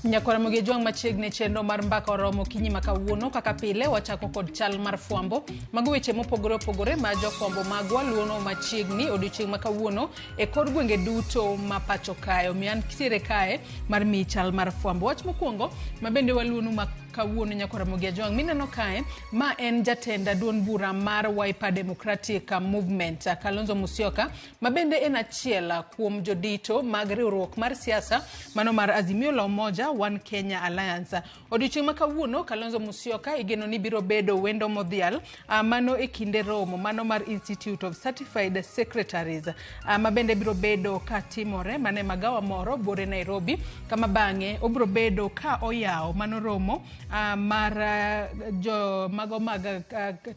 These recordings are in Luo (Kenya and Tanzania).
Nyakwar Ramogi Ojwang' machiegni chenro mar mbaka oromo okinyi ma kawuono. Kaka pile wachako kod chal mar fwambo. Mago weche mopogore opogore ma jofwambo magwa luono machiegni odiochieng' ma kawuono e kor gwenge duto ma pacho kae. Omiyo an ntiere kae mar miyi chal mar fwambo. Wach mokwongo ma bende waluonu ma kawuono Nyakwar Ramogi Ojwang' mineno kae ma en jatend duond bura mar Wiper Democratic Movement Kalonzo Musyoka ma bende en achiel kuom jodito mag riwruok mar siasa mano mar Azimio la Umoja One Kenya Alliance. Odiochieng' ma kawuono Kalonzo Musyoka igeno ni biro bedo wendo modhial mano e kinde romo mano mar Institute of Certified Secretaries ma bende biro bedo ka timore mana e magawa moro buore Nairobi, kama bang'e obiro bedo ka oyawo mano romo mar jo mago mag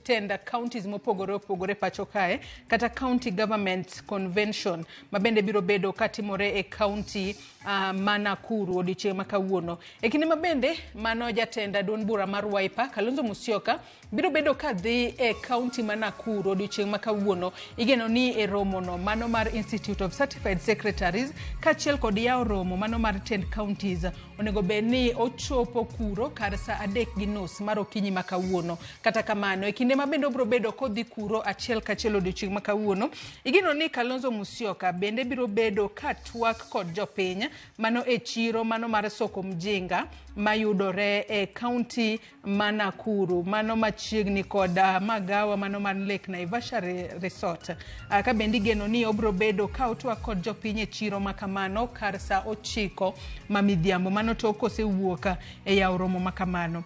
tend counties mopogore opogore pacho kae kata County Government Convention ma bende biro bedo katimore e county ma Nakuru odiochieng' ma kawuono. E kinde ma bende mano jatend duond bura mar Wiper Kalonzo Musyoka biro bedo ka dhi e county ma Nakuru odiochieng' ma kawuono. Igeno ni e romono mano mar Institute of Certified Secretaries kaachiel kod yawo romo mano mar tend counties onego bed ni ochopo kuro kar sa 3:30 mar okinyi ma kawuono. Kata kamano, e kinde ma bende obiro bedo kodhi kuro achiel kachiel odiochieng' ma kawuono, igeno ni Kalonzo Musyoka bende biro bedo ka twak kod jopiny mano e chiro mano mar Soko Mjinga mayudore e kaunti ma Nakuru, mano machiegni kod magawa mano mar Lake Naivasha Resort. Ka bende igeno ni obiro bedo ka otwak kod jopiny e chiro ma kamano kar sa 9 ma midhiambo, mano tok kosewuok e yawo romo ma kamano.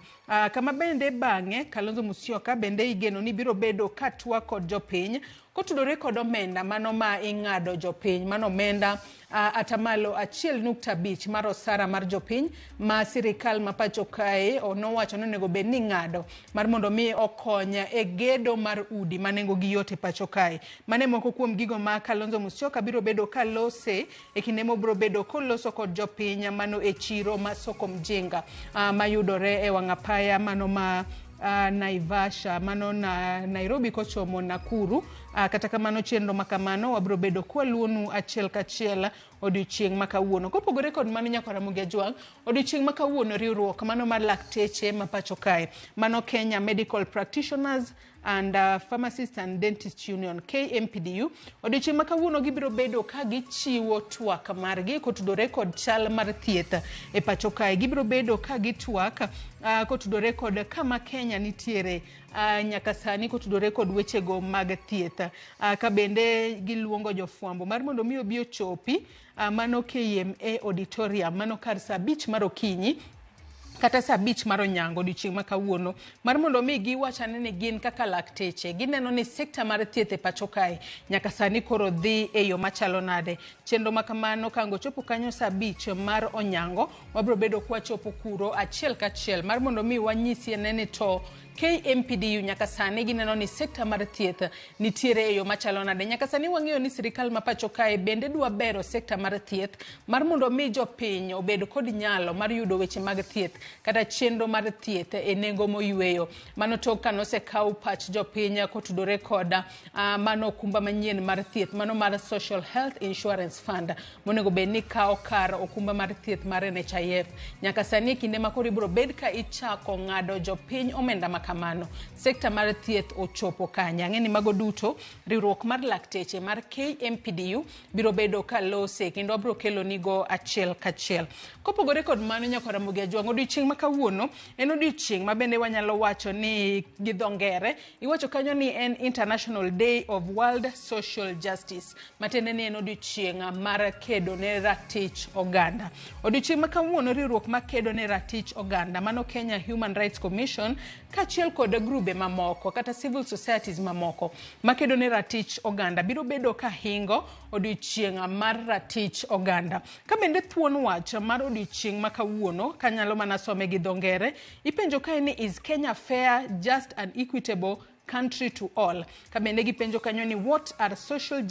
Kama bende bang'e Kalonzo Musyoka bende igeno ni biro bedo ka twak kod jopiny kotudore kod omenda mano ma ing'ado jopiny, mano omenda atamalo 1.5 mar osara mar jopiny ma sirikal ma pacho kae nowacho ni onego bed ni ing'ado mar mondo mi okony e gedo mar udi ma nengo gi yot e pacho kae. Mano e moko kuom gigo ma Kalonzo Musyoka biro bedo ka lose e kinde mobiro bedo koloso kod jopiny mano e chiro ma Soko Mjinga mayudore e wang' apaya mano ma Naivasha mano na Nairobi kochomo Nakuru. Kata kamano chenro ma kamano wabiro bedo kwaluonu achiel kachiel odiochieng' ma kawuono. Kopogore kod mano Nyakwar Ramogi Ajwang', odiochieng' ma kawuono riwruok mano mar lakteche ma pacho kae mano Kenya Medical Practitioners and Pharmacists and Dentists Union KMPDU odiochieng' ma kawuono gibiro bedo ka gichiwo twak margi kotudore kod chal mar thieth e pacho kae. Gibiro bedo ka gitwak kotudore kod kama Kenya nitiere nyaka sani kotudore kod wechego mag thieth. Ka bende giluongo jofwambo mar mondo mi obi ochopi mano KMA Auditorium mano kar sa 5 mar okinyi kata sa 5 mar onyango odiochieng' ma kawuono mar mondo mi giwach ane ni gin kaka lakteche gineno ni sekta mar thieth e pacho kae nyaka sani koro dhi e yo machalo nade. Chenro ma kamano ka ang' ochopo kanyo sa 5 mar onyango wabiro bedo kwachopo kuro achiel kachiel mar mondo mi wanyisi ane ni to KMPDU nyaka sani gineno ni sekta mar thieth nitiere e yo machalo nade. Nyaka sani wang'eyo ni sirikal ma pacho kae bende dwa bero sekta mar thieth mar mondo mi jopiny obed kod nyalo mar yudo weche mag thieth kata chenro mar thieth e nengo moyweyo. Mano tok ka nosekaw pach jopiny kotudore kod mano okumba manyien mar thieth mano mar Social Health Insurance Fund monego bed ni kawo kar okumba mar thieth mar NHIF. Nyaka sani e kinde ma koro ibiro bed ka ichako ng'ado jopiny omenda ma kamano, sekta mar thieth ochopo kanye? Ang'e ni mago duto riwruok mar lakteche mar KMPDU biro bedo ka lose kendo wabiro kelo nigo achiel kachiel. Kopogore kod mano Nyakwar Ramogi Ajwang', odiochieng' ma kawuono en odiochieng' ma bende wanyalo wacho ni gi dho ngere iwacho kanyo ni en International Day of World Social Justice, matiende ni en odiochieng' mar kedo ne ratich oganda. Odiochieng' ma kawuono riwruok ma kedo ne ratich oganda mano Kenya Human Rights Commission kaachiel kod grube mamoko kata civil societies mamoko makedo ne ratich oganda biro bedo ka hingo odiochieng' mar ratich oganda. Ka bende thuon wach mar odiochieng' ma kawuono kanyalo mana some gi dho ngere ipenjo kae ni is Kenya fair, just and equitable country to all? Ka bende gipenjo kanyo ni what are social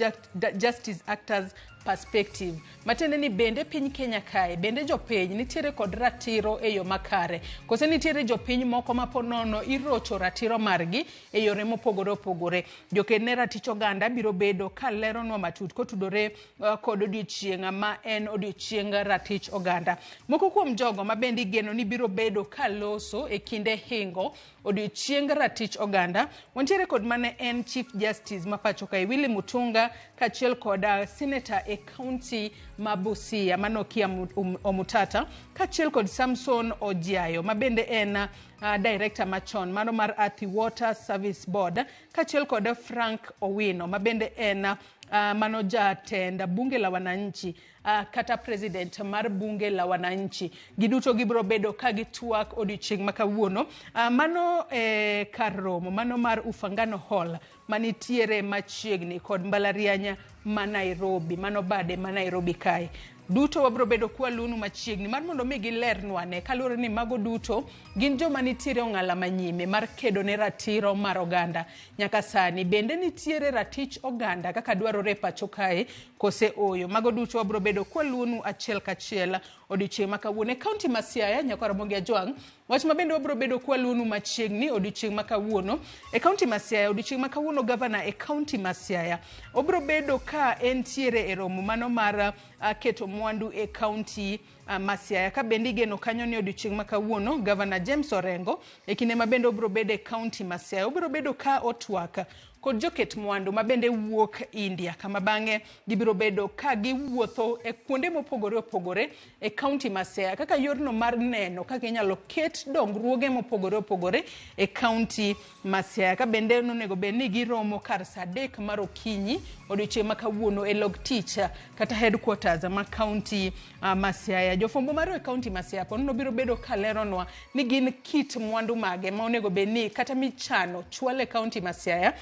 justice actors Perspective. Matiende ni bende piny Kenya kae, bende jopiny nitiere kod ratiro e yo makare, kose nitiere jopiny moko ma po nono irocho ratiro margi e yore mopogore opogore. Joked ne ratich oganda biro bedo ka leronwa matut kotudore kod odiochieng' ma en odiochieng ratich oganda. Moko kuom jogo ma bende igeno ni biro bedo ka loso e kinde hingo odiochieng ratich oganda, wantiere kod mane en Chief Justice ma pacho kae Willy Mutunga, kaachiel kod senator e county ma Busia mano Okiya Omutata, kaachiel kod Samson Ojiayo ma bende en director machon mano mar Athi Water Service Board, kaachiel kod Frank Owino ma bende en mano jatend bunge la wananchi, kata president mar bunge la wananchi. Giduto gibiro bedo ka gitwak odiochieng' ma kawuono. Mano kar romo mano mar Ufangano Hall manitiere machiegni kod mbalariany ma Nairobi, mano bade ma Nairobi kae. Duto wabiro bedo kwalunu machiegni mar mondo mi gilernwa ne kaluwore ni mago duto gin joma nitiere ong'ala manyime mar kedo ne ratiro mar oganda. Nyaka sani bende nitiere ratich oganda kaka dwarore e pacho kae kose oyo. Mago duto wabiro bedo kwaluonu achiel kachiel odiochieng' ma kawuono. E kaunti ma Siaya, nyakwa Ramogi Ajwang', wach ma bende wabiro bedo kwaluonu machiegni odiochieng' ma kawuono. E kaunti ma Siaya, odiochieng' ma kawuono gavana e kaunti ma Siaya obiro bedo ka entiere e romo mano mar keto mwandu e kaunti ma Siaya. Ka bende igeno kanyo ni odiochieng' ma kawuono gavana James Orengo e kinde ma bende obiro bedo e kaunti ma Siaya obiro bedo ka otwak kod joket mwandu ma bende wuok India, kama bang'e gibiro bedo ka giwuotho e kuonde mopogore opogore e kaunti ma Siaya kaka yorno mar neno kaka inyalo ket dongruoge mopogore opogore e kaunti ma Siaya. Ka bende onego bed ni giromo kar saa 3 mar okinyi odiochieng' ma kawuono e log tich kata headquarters ma kaunti ma Siaya. Jofwambo marwa e kaunti ma Siaya ponono biro bedo ka leronwa ni gin kit mwandu mage ma onego bed ni kata michano chwal e kaunti ma Siaya,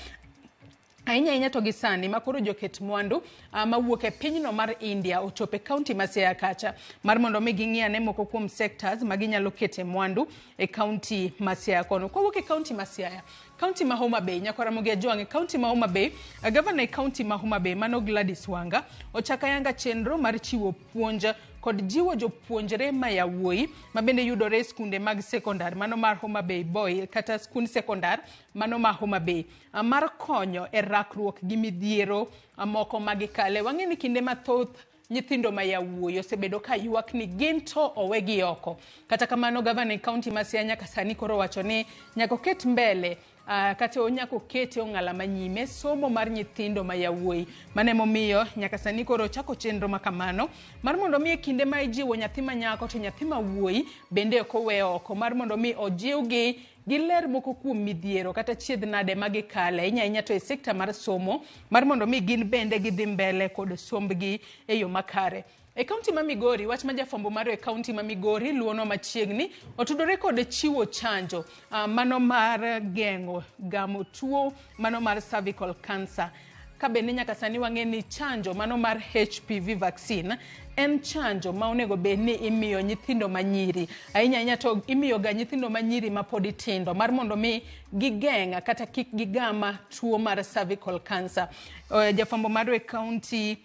ahinya ahinya to gi sani ma koro joket mwandu mawuok e pinyno mar India ochopo e kaunti ma Siaya kacha mar mondo mi ging'i ane moko kuom sectors ma ginyalo kete mwandu e kaunti ma Siaya kono. Kowuok e kaunti ma Siaya, kaunti ma Homa Bay, nyakwa Ramogi Ajwang', e kaunti ma Homa Bay, gavana e kaunti ma Homa Bay mano Gladys Wanga ochako ayanga chenro mar chiwo puonj kod jiwo jopuonjre ma yawuoyi ma bende yudore e skunde mag sekondar mano mar Homa Bay Boy kata skund sekondar mano ma Homa Bay mar konyo e rakruok gi midhiero moko ma gikale. Wang'e ni kinde mathoth nyithindo ma yawuoyi osebedo ka ywak ni gin to owegi oko. Kata kamano gavana e kaunti ma Siaya nyaka sani koro wacho ni nyaka oket mbele kata nyaka okete ong'ala manyime somo mar nyithindo ma yawuoyi. Mano emomiyo nyaka sani koro ochako chenro ma kamano mar mondo mi e kinde ma ijiwo nyathi ma nyako to nyathi ma wuoyi bende ok owe oko, mar mondo mi ojiwgi giler moko kuom midhiero kata chiedh nade ma gikale, ahinya ahinya to e sekta mar somo mar mondo mi gin bende gidhi mbele kod sombgi e yo makare. E kaunti ma Migori, wach ma jafwambo marwa e kaunti ma Migori luonwa machiegni otudore kod chiwo chanjo mano mar geng'o gamo tuo mano mar cervical cancer. Ka bende nyaka sani wang'e ni chanjo mano mar HPV vaccine en chanjo ma onego bed ni imiyo nyithindo manyiri, ahinya ahinya to imiyo ga nyithindo manyiri ma pod tindo mar mondo mi gigeng' kata kik gigama tuo mar cervical cancer. Jafwambo marwa e kaunti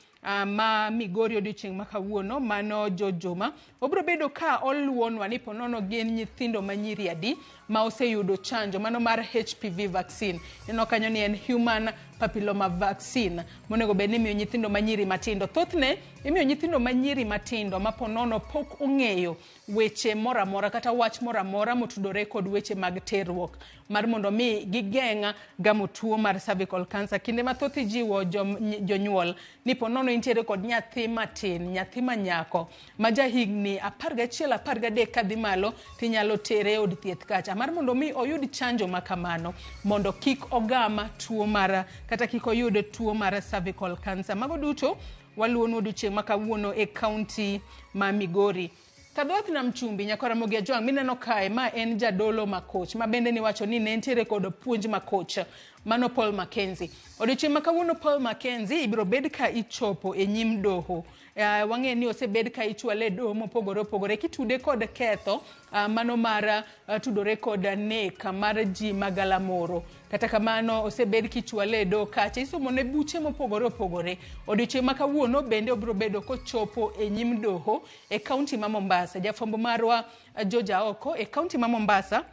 ma Migori odiochieng' ma kawuono mano Jojoma obiro bedo ka oluonwa ni ponono gin nyithindo manyiri adi ma oseyudo chanjo mano mar HPV vaccine. Ineno kanyo ni en human papilloma vaccine monego bed ni imiyo nyithindo manyiri matindo. Thothne imiyo nyithindo manyiri matindo ma ponono pok ong'eyo weche moro amora kata wach moro amora motudore kod weche mag terruok mar mondo mi gigeng' gamo tuo mar cervical cancer. Kinde mathoth ijiwo jonyuol ni ponono intiere kod nyathi matin, nyathi ma nyako ma jahigni 11 13 kadhi malo tinyalo tere e od thieth kacha mar mondo mi oyud chanjo ma kamano mondo kik ogama tuo mar kata kik oyud tuo mar cervical cancer. Mago duto waluonu odiochieng' ma kawuono e kaunti ma Migori. Kadhoth Nam Chumbi, nyakwa Ramogi Ajwang' mineno kae ma en jadolo makoch ma bende niwacho ni ne nitiere kod puonj makoch mano Paul Mackenzie. Odiochieng' ma kawuono Paul Mackenzie ibiro bed ka ichopo e nyim doho Wang'e ni osebed ka ichwale e doho mopogore opogore kitude kod ketho mano mar tudore kod nek mar ji magalamoro. Kata kamano osebed kichwale e doho kacha isomone buche mopogore opogore. Odiochieng' ma kawuono bende obiro bedo kochopo e nyim doho e kaunti ma Mombasa. Jafwambo marwa George Aoko e kaunti ma Mombasa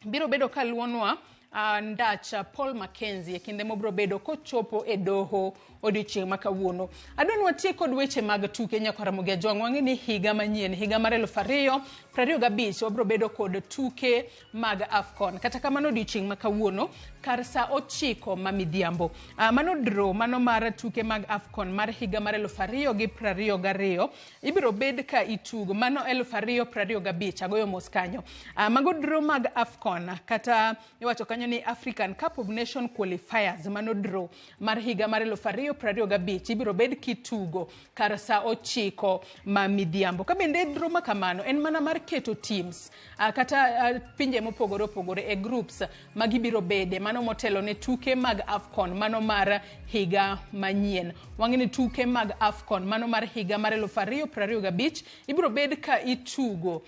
biro bedo kaluonwa ndach Paul Mackenzie e kinde mobiro bedo kochopo e doho odiochieng' ma kawuono. Adwa ni watiek kod weche mag tuke nyaka Ramogi Ajwang'. Wang'e ni higa manyien, higa mar 2025 wabiro bedo kod tuke mag AFCON. Kata kamano odiochieng' ma kawuono kar sa 9 ma midhiambo. Mano draw mano mar tuke mag AFCON mar higa mar 2022 ibiro bed ka itugo mano 2025 agoyo mos kanyo. Mago draw mag AFCON kata iwacho kanyo ni African Cup of Nation Qualifiers mano draw mar higa mar 2025 ibiro bed kitugo kar sa 9 ma midhiambo. Ka bende draw ma kamano en mana mar keto teams kata pinje mopogore opogore e groups ma gibiro bede mano motelo ne tuke mag AFCON mano mar higa manyien. Wang'e ni tuke mag AFCON mano mar higa mar 2025 ibiro bed ka itugo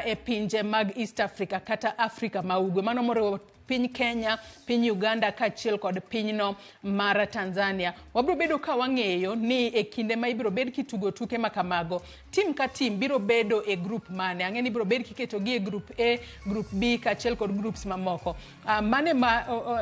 e pinje mag East Africa kata Africa ma ugwe mano moriwo piny Kenya, piny Uganda kaachiel kod pinyno mar Tanzania. Wabiro bedo ka wang'eyo ni e kinde ma ibiro bed kitugo tuke ma kamago, tim ka tim biro bedo e group mane. Ang'e ni ibiro bed kiketogi e group A, group B kaachiel kod groups mamoko.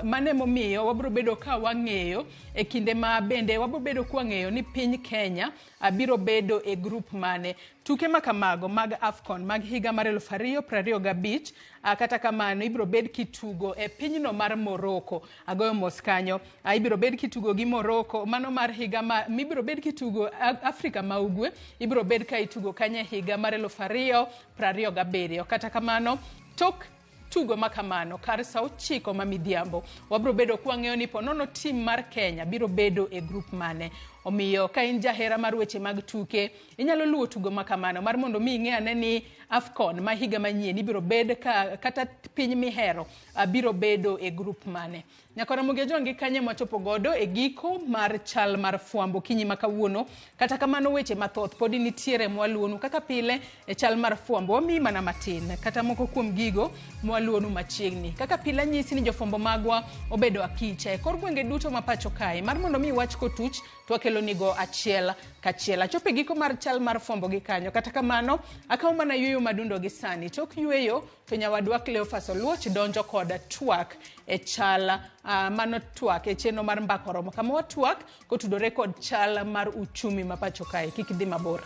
Mane momiyo wabiro bedo ka wang'eyo e kinde ma bende wabiro bedo ka wang'eyo ni piny Kenya biro bedo e group mane. Tuke ma kamago mag AFCON mag higa mar 2025 kata kamano ibiro bed kitugo e pinyno mar Morocco. Agoyo mos kanyo. Ibiro bed kitugo gi Morocco mano mar higa ma mibiro bed kitugo Afrika ma ugwe ibiro bed ka itugo kanyo e higa mar 2027. Kata kamano tok tugo ma kamano kar sa 9 ma midhiambo wabiro bedo kwang'eyo ni ponono tim mar Kenya biro bedo e group mane. Omiyo ka in jahera mar weche mag tuke inyalo luwo tugo ma kamano mar mondo mi ing'e ane ni AFCON ma higa manyien ibiro bed ka kata piny mihero biro bedo e group mane. Nyakora Ramogi Ajwang' gi kanye mwachopo godo e giko mar chal mar fwambo kinyi ma kawuono. Kata kamano weche mathoth podi nitiere mwaluonu kaka pile e chal mar fwambo wamiyi mana matin kata moko kuom gigo mwaluonu machiegni. Kaka pile anyisi ni jofwambo magwa obedo akicha e kor gwenge duto ma pacho kae mar mondo mi wach kotuch to wakelonigo achiel kachiel. Achopo e giko mar chal mar fwambo gi kanyo. Kata kamano akawo mana yueyo madundo gi sani. Tok yueyo to nyawadwa Cleophas Oluoch donjo kod twak e chal mano twak e chenro mar Mbaka Oromo kama watwak kotudore kod chal mar uchumi ma pacho kae. Kik idhi mabor.